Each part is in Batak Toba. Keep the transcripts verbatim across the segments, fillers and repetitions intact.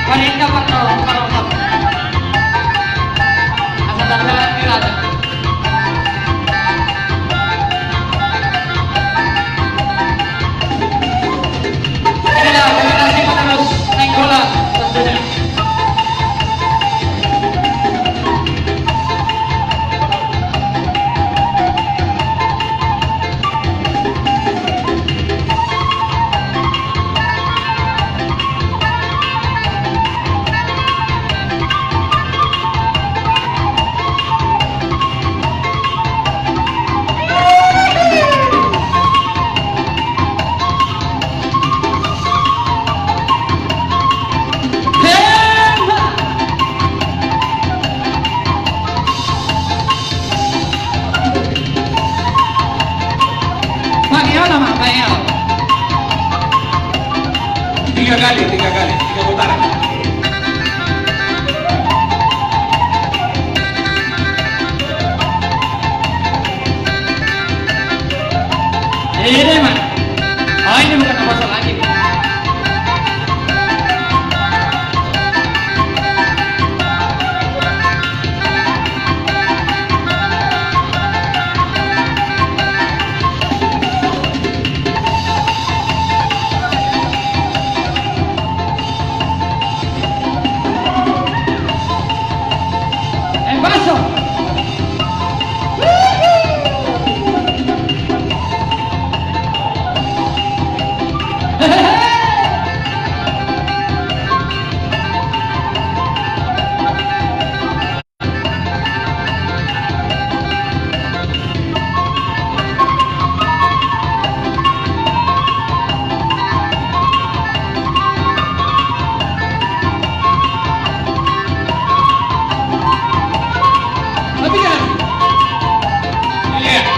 Parinta parno, parno. Asa tanda ni raja. Inilah generasi penerus Nainggolan tentunya. Pakai ala, Mak, pakai ala. Tiga kali, tiga kali, tiga putaran. Ini, Mak. Oh, ini bukan apa lagi.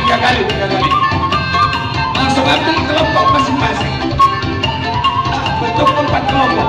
Tiga kali, tiga kali. Langsung ambil kelompok masing-masing. Bentuk empat kelompok.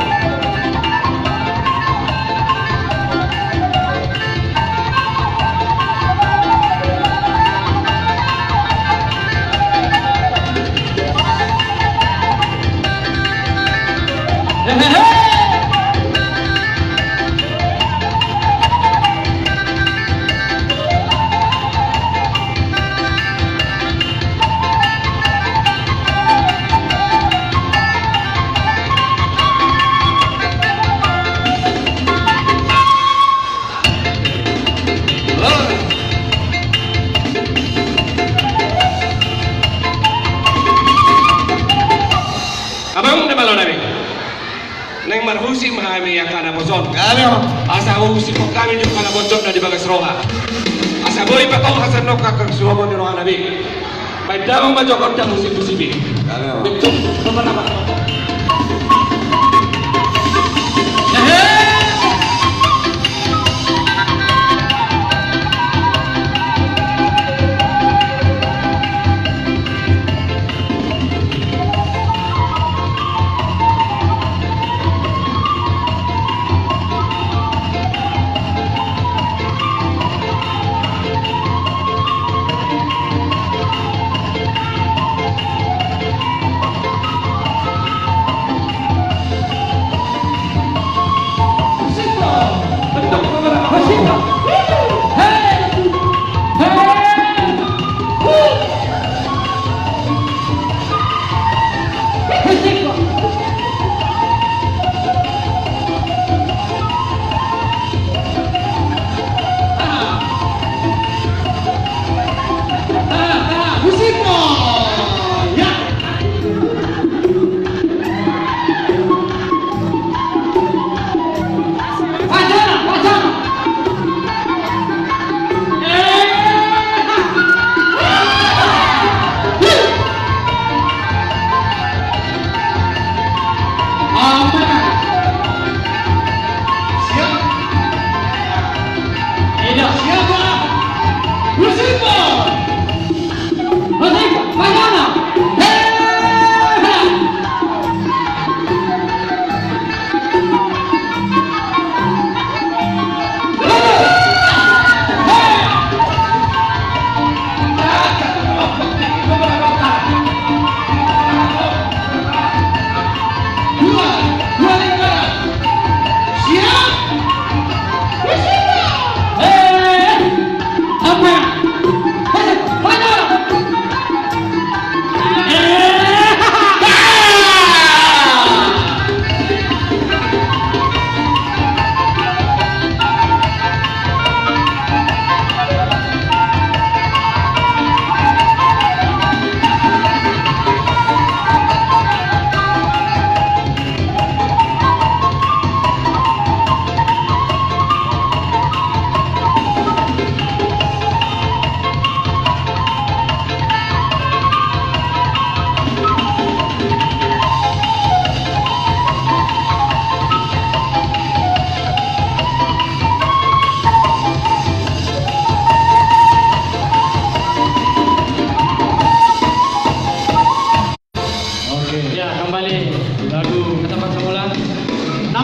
Amang na malo nami. Naeng marhusip ma hami angka na poso on. Asa huhusiphon hami jo angka na poso na di bagas roha. Asa boi patong hasannongan angka suhomon ni roha nami. Baen damang ma jo gondang husip-husip i. Tung, tung, tung.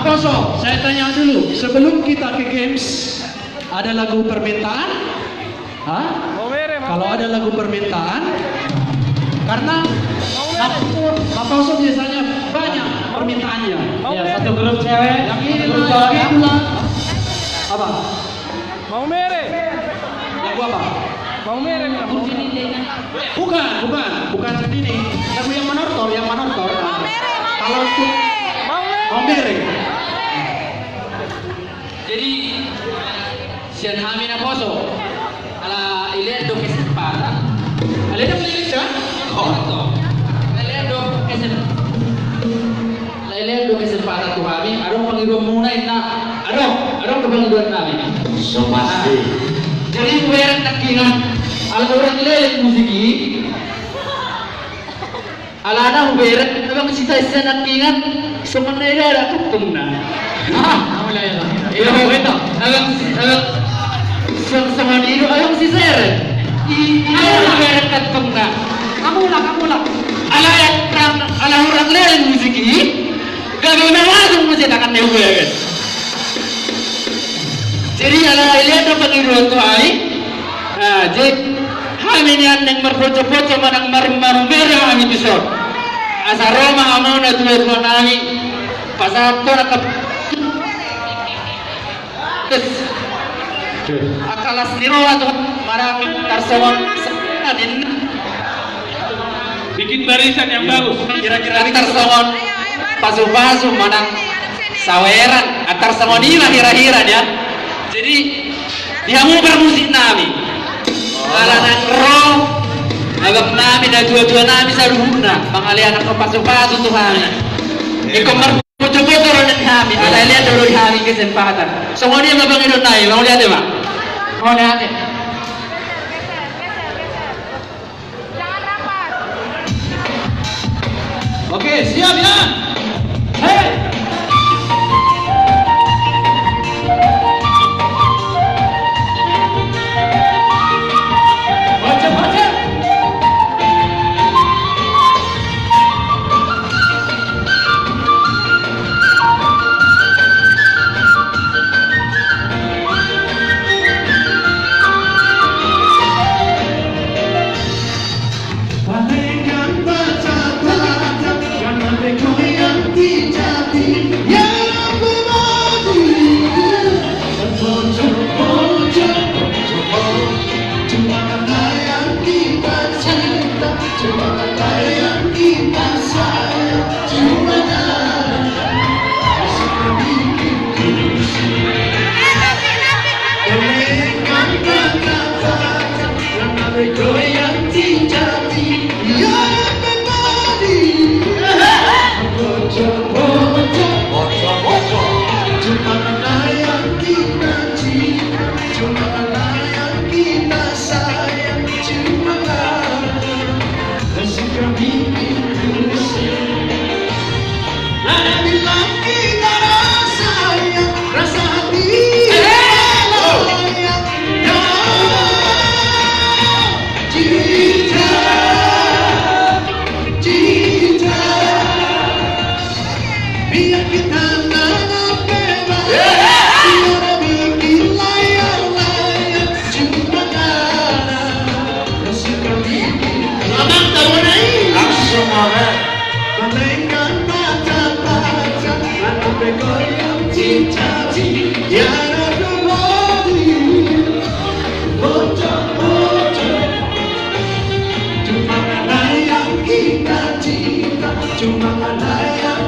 Poso, saya tanya dulu, sebelum kita ke games, ada lagu permintaan? Hah? Kalau ada lagu permintaan, karena Pak Poso biasanya banyak permintaannya. Ya, satu grup cewek, yang ini satu grup cowok, ya. Apa? Mau mere. Lagu apa? Mau mere, Bang. Bukan, bukan, bukan seperti ini. Lagu yang manortor, yang manortor. Mau mere, mau mere. Kalau untuk mau mere. Mau mere. Jadi, sian hami na poso. Ala i lean do kesempatan. Ala i lean do kesempatan. Oh, toh. Ala i lean do kesempatan. Ala i lean do kesempatan tu hami, adong pangidoanmuna inna, adong, adong do pangidoannami. So pasti. Jadi hubereng nangkiningan, ala hurang leleng musik i. Alana hubereng, abang sisa-sisa nangkiningan, songon na i do kantongna. Ah, mulai lah. Iya, abang, abang, so-, songon i do, abang sisa eren. I, i do hubereng kantongna. Amula, amula. Ala, ala hurang leleng musik i. Gabe na langsung muse tangan ni gue, guys. Jadi ala i lean do pangidoan tu hami. Nah, jadi hami nian naeng marpoco-poco manang mar-, marumera hami tu son. Asa ro ma hamu na tua-tua nami. Pasahat hona ke Angka las ni roha tu manang tarsongon adin. Bikin barisan yang bagus. Kira-kira tarsongon pasu-pasu manang saweran, tarsongon i ma hira-hira dia. Jadi di hamu parmusik nami. Ala naeng ro abang nami, na tua-tua nami saluhutna mangalean angka pasu-pasu tu hami. Ingkon mar- Poco-poco ro nang hami, ala i lean do di hami kesempatan. Songon i ma pangidoannami, mauliate ma. Mauliate. Oke, siap ya? Hei. Baca, baca. Cuma ada yang kita cinta, cuma ada yang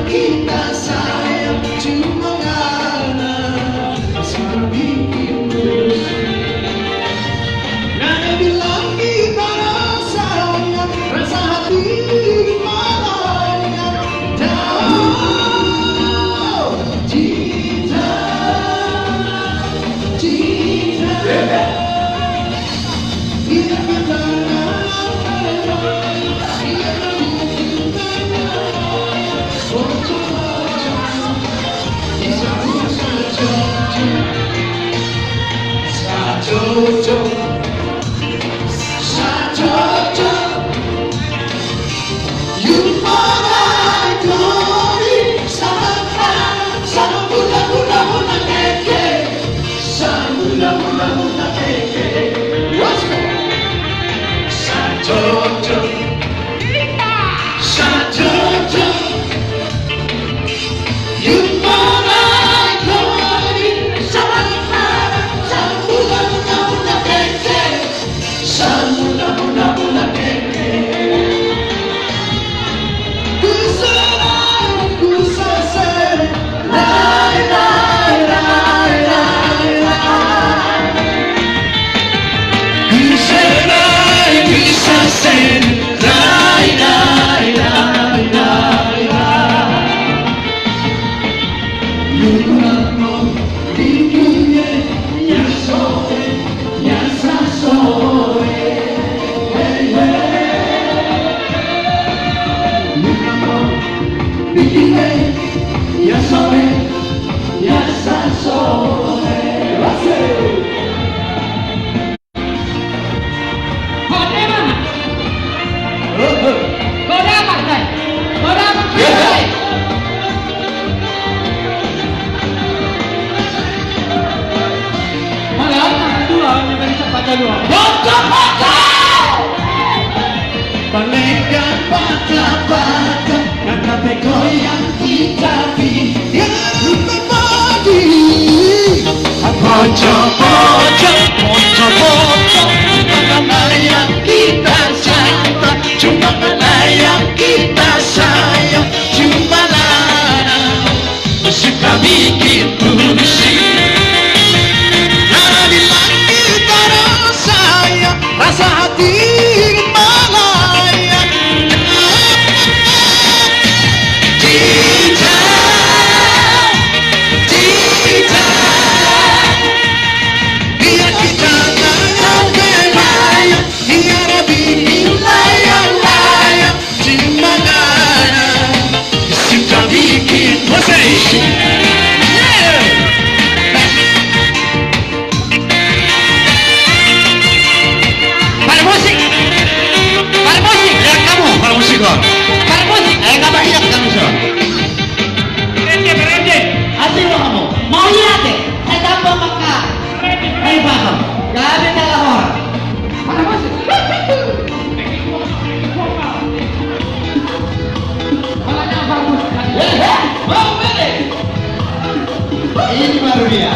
kita sayang, cuma ada yang bikin pusing. Nggak ada bilang kita sayang, rasa hati malah yang tahu cinta, cinta. Pocong, pocong! Paling gak patah-patah, karena bego yang kita pilih. Pocong, pocong, pocong, pocong, cuma karena yang kita cinta, cuma karena yang kita sayang, cuma karena suka bikin pusing. Nah, di langit ada saya, rasa hati melayang. Cinta, cinta, biar kita layang-layang, biar bini layang-layang. Di mana suka bikin pusing. Parmusik. Parmusik. Lihat kamu, parmusik kau. Parmusik. Ayo, kabar lihat kamu, so. Berhenti, berhenti. Asik lo kamu. Mau lihat, eh? Saya tambah maka. Ayo, paham. Gak ada salah orang. Ini baru dia.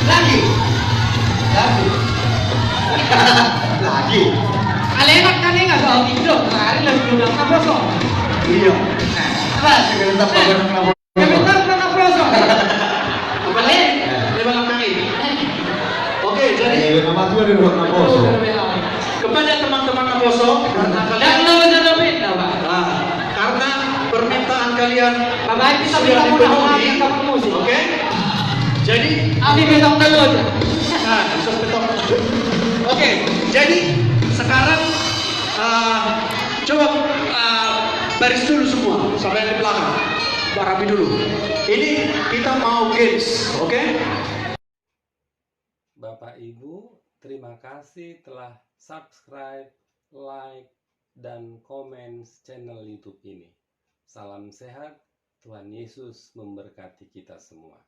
Lagi. Lagi. Lagi. Alena kan ini nggak soal video, kemarin lagi ulang apa, so? Iya. Apa? Sebentar, Pak, kenapa? Oke, jadi kepada teman-teman Naposo, karena kalian, ah, karena permintaan kalian sudah dipenuhi. Oke? Jadi, ah, bisa betok. Oke, jadi sekarang, ah, coba, ah, Baris dulu semua, sampai yang di belakang. Rapi dulu. Ini kita mau games, oke? Bapak Ibu, terima kasih telah subscribe, like, dan komen channel YouTube ini. Salam sehat, Tuhan Yesus memberkati kita semua.